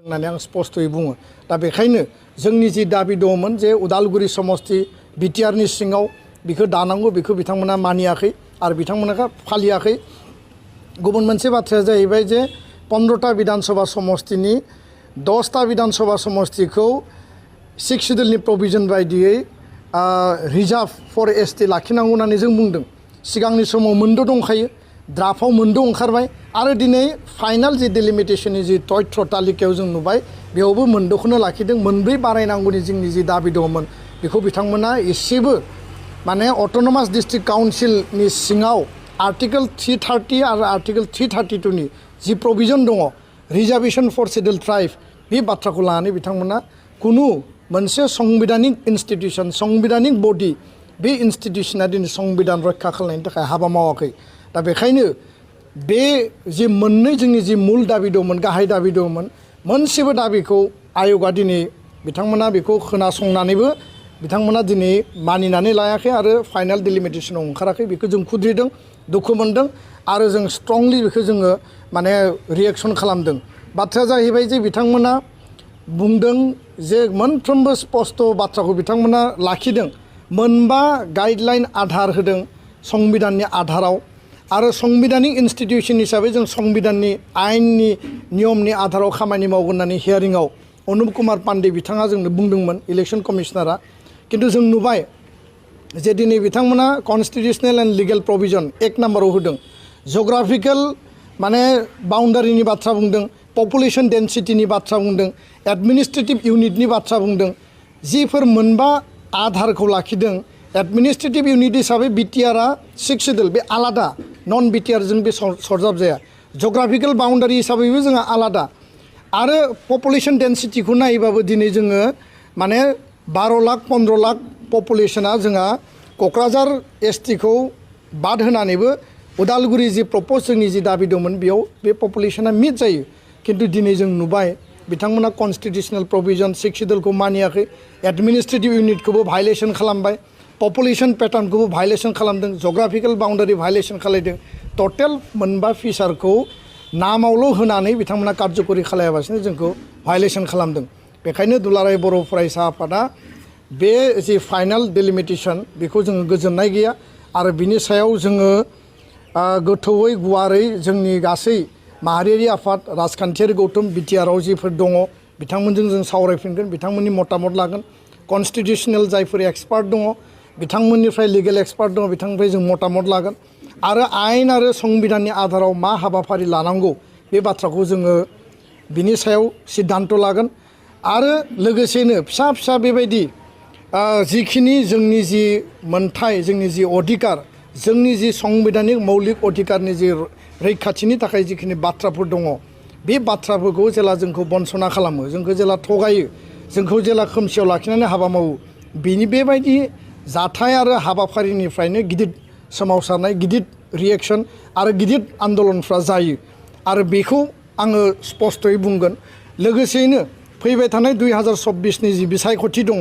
होननानै आं स्पष्टयै बुङो दा बेखायनो जोंनि जि दाबि दङमोन जे उदालगुरि समस्ति बिटिआरनि सिङाव बेखौ दानांगौ बेखौ बिथांमोना मानियाखै आरो बिथांमोना फालियाखै। गुबुन मोनसे बाथ्राया जाहैबाय जे 15टा विधानसभा समस्तिनि 10टा विधानसभा समस्तिखौ 6 शिड्यूलनि प्रभिजन बायदियै रिजार्भ फर एसटि लाखिनांगौ होननानै जों बुंदों। सिगांनि समाव मोनद' दंखायो, ड्राफ्टआव मोनद' ओंखारबाय आरो दिनै फाइनाल जि डिलिमिटेशननि जि तथ्य तालिकायाव जों नुबाय बेयावबो मोनद'खौनो लाखिदों। मोनब्रै बारायनांगौनि जोंनि जि दाबि दङमोन बेखौ बिथांमोना एसेबो माने अट'नमास डिस्ट्रिक्ट काउन्सिलनि सिङाव आर्टिकल 330 आरो आर्टिकल 332 नि जि प्रभिजन दङ रिजार्भेशन फर शिड्यूल ट्राइब बे बाथ्राखौ लानानै बिथांमोना कुनु मोनसे संबिधानिक इन्स्टिट्यूशन संबिधानिक बडि बे इन्स्टिट्यूशना दिनै संबिधान रक्षा खालामनायनि थाखाय हाबा मावाखै। दा बेखायनो बे जि मोननै जोंनि जि मुल दाबि दंमोन गाहाय दाबि दंमोन मोनसेबो दाबिखौ आय'गा दिनै बिथांमोना बेखौ खोनासंनानैबो बिथांमोना दिनै मानिनानै लायाखै आरो फाइनाल डिलिमिटेशनाव ओंखाराखै। बेखौ जों खुद्रिदों, दुखु मोनदों आरो जों स्ट्रंलि बेखौ जोङो माने रिएक्सन खालामदों। बाथ्राया जाहैबाय जे बिथांमोना बुंदों जे मोनफ्रोमबो स्पष्ट बाथ्राखौ बिथांमोना लाखिदों। मोनबा गाइडलाइन आधार होदों संबिधाननि आधाराव आरो संबिधानिक इन्स्टिट्यूशन हिसाबै जों संबिधाननि आयेननि नियमनि आधाराव खामानि मावगोन होननानै हियारिंआव अनुप कुमार पान्डे बिथाङा जोंनो बुंदोंमोन इलेक्शन कमिशनारा। किन्तु जों नुबाय जे दिनै बिथांमोना कन्स्टिट्यूशनल एन्ड लिगेल प्रभिजन 1 नाम्बाराव होदों। जग्राफिकेल माने बाउन्डारिनि बाथ्रा बुंदों, पपुलेशन डेन्सिटिनि बाथ्रा बुंदों, एडमिनिस्ट्रेटिभ इउनिटनि बाथ्रा बुंदों। जिफोर मोनबा आधारखौ लाखिदों एडमिनिस्ट्रेटिभ इउनिट हिसाबै बिटिआरआ 6 शिड्यूल बे आलादा नन बिटिआरजों बे सरजाब जाया। जग्राफिकेल बाउन्डारि हिसाबैबो जोंहा आलादा आरो पपुलेशन डेन्सिटिखौ नायोबाबो दिनै जोङो माने 12 लाख 15 लाख पपुलेशना जोंहा क'क्राझार एसटिखौ बाद होनानैबो उदालगुरि जि प्रप'ज जोंनि जि दाबि दंमोन बेयाव बे पपुलेशना मिट जायो। किन्तु दिनै जों नुबाय बिथांमोना कन्स्टिट्यूशनल प्रभिजन 6 शिड्यूलखौ मानियाखै, एडमिनिस्ट्रेटिभ इउनिटखौबो भायलेसन खालामबाय, पपुलेशन पेटार्नखौबो भायलेसन खालामदों, जग्राफिकेल बाउन्डारि भायलेसन खालामदों। टटेल मोनबा फिचारखौ नामावल' होनानै बिथांमोना कार्यकरि खालायाबासिनो जोंखौ भायलेसन खालामदों। बेखायनो दुलाराय बर' फरायसा आफादा बे जि फाइनाल डिलिमिटेशन बेखौ जोङो गोजोननाय गैया आरो बिनि सायाव जोङो गोथौयै गुवारै जोंनि गासै माहारियारि आफाद राजखान्थियारि गौथुम बिटिआरआव जिफोर दङ बिथांमोनजों जों सावरायफिनगोन, बिथांमोननि मतामत लागोन। कन्स्टिट्यूशनेल जायफोर एक्सपार्ट दङ बिथांमोननिफ्राय लिगेल एक्सपार्ट दङ बिथांनिफ्राय जों मतामत लागोन आरो आयेन आरो संबिधाननि आधाराव मा हाबाफारि लानांगौ बे बाथ्राखौ जोङो बिनि सायाव सिद्धान्त लागोन। आरो लोगोसेनो फिसा फिसा बेबायदि जिखिनि जोंनि जि मोनथाय जोंनि जि अधिकार जोंनि जि संबिधानिक मौलिक अधिकारनि जि रैखाथिनि थाखाय जिखिनि बाथ्राफोर दङ बे बाथ्राफोरखौ जेला जोंखौ बन्सना खालामो, जोंखौ जेला थगायो, जोंखौ जेला खोमसियाव लाखिनानै हाबा मावो, बिनि बेबायदि जाथाय आरो हाबाफारिनिफ्रायनो गिदिर सोमावसारनाय, गिदिर रिएक्सन आरो गिदिर आन्दलनफ्रा जायो आरो बेखौ आङो स्पष्टयै बुंगोन। लोगोसेयैनो फैबाय थानाय 2024नि जि बिसायख'थि दङ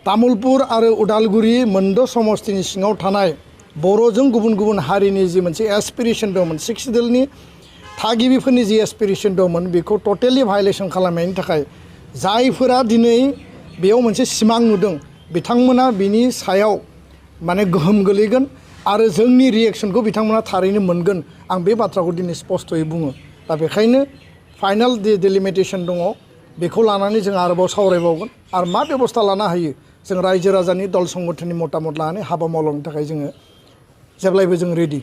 तामुलपुर आरो उदालगुरि मोनद' समस्तिनि सिङाव थानाय बर'जों गुबुन गुबुन हारिनि जि मोनसे एसपिरेसन दंमोन 6 शिड्यूलनि थागिबिफोरनि जि एसपिरेसन दंमोन बेखौ टटेलि भायलेसन खालामनायनि थाखाय जायफोरा दिनै बेयाव मोनसे सिमां नुदों बिथांमोना बिनि सायाव माने गोहोम गोलैगोन आरो जोंनि रिएक्सनखौ बिथांमोना थारैनो मोनगोन। आं बे बाथ्राखौ दिनै स्पष्टयै बुङो। दा बेखायनो फाइनाल डिलिमिटेशन दङ बेखौ लानानै जों आरोबाव सावरायबावगोन आरो मा बेबस्था लानो हायो जों रायजो राजानि दल संगठननि मतामत लानानै हाबा मावलांनो थाखाय जोङो जेब्लायबो जों रेडि।